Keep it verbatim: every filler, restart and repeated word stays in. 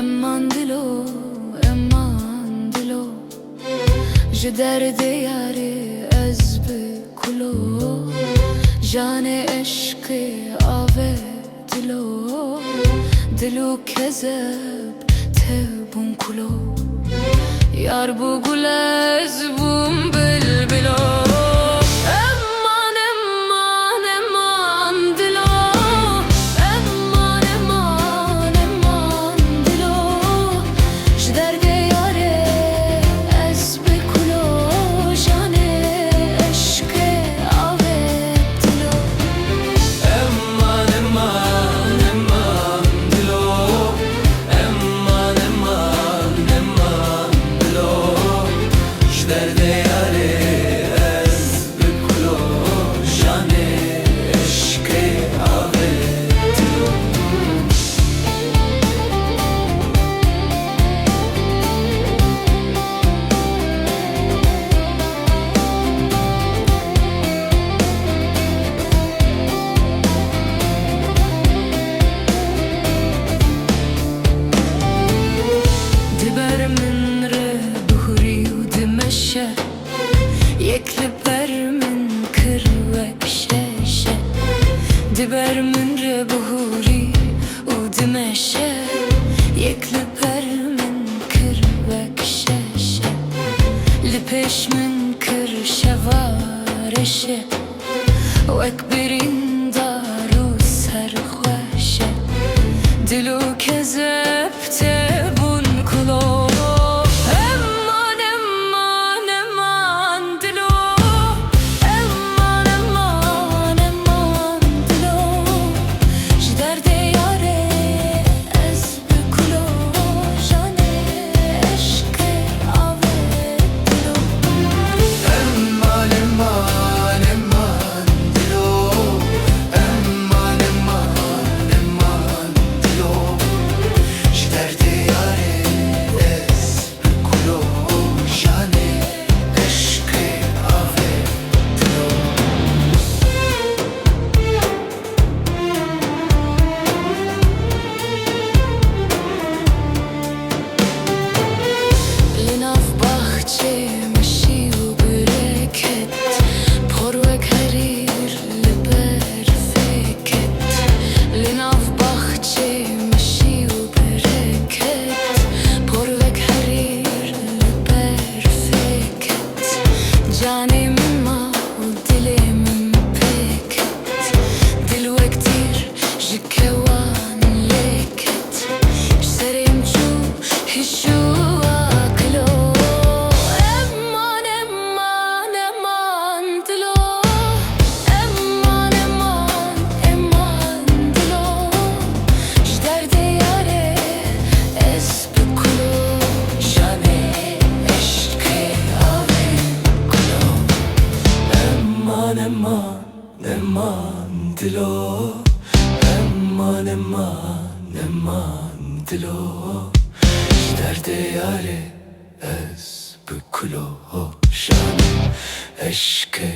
Eman dilo, eman dilo, ji derdê yarê ez bi kulo, janê eşqê avê dilo, dil û kezeb te bûn kulo, yar bû gul ez bûm bilbilo. Eman, eman, eman dilo, eman, eman, eman dilo, ji derdê yarê ez bi kulo, janê eşqê avê dilo. Eman, eman, eman dilo, eman, eman, eman dilo, ji derdê yarê ez bi kulo, janê eşqê avê dilo. Di ber min re bihurî û dimeşe, yek li ber min kir wek şeşe. Di ber min re bihurî û dimeşe, yek li ber min kir wek şeşe. Li pêş min kir şeva reşe, wek birîndar û serxweşe. Dil û kezeb te bûn kulo. Eman, eman, eman dilo, eman, eman, eman dilo, ji derdê yarê ez bi kulo, janê eşqê avê dilo. Eman, eman, eman dilo, eman, eman, eman dilo, ji derdê yarê ez bi kulo, janê eşqê avê dilo. Li nav baxçê meşî û bireket, por wek herîr li ber fêket. Li nav baxçê meşî û bireket, por wek herîr li ber fêket. Canê min ma û dilê min pê ket, dil wek tîr ji kewan lê ket. Ji serê min çû hişû akilo. Eman, eman, eman dilo, eman, eman, eman dilo, ji derdê yarê ez bi kulo, janê eşqê avê kulo. Eman, eman, eman dilo, eman, eman, eman dilo, ji derdê yarê ez bi kulo, janê eşqê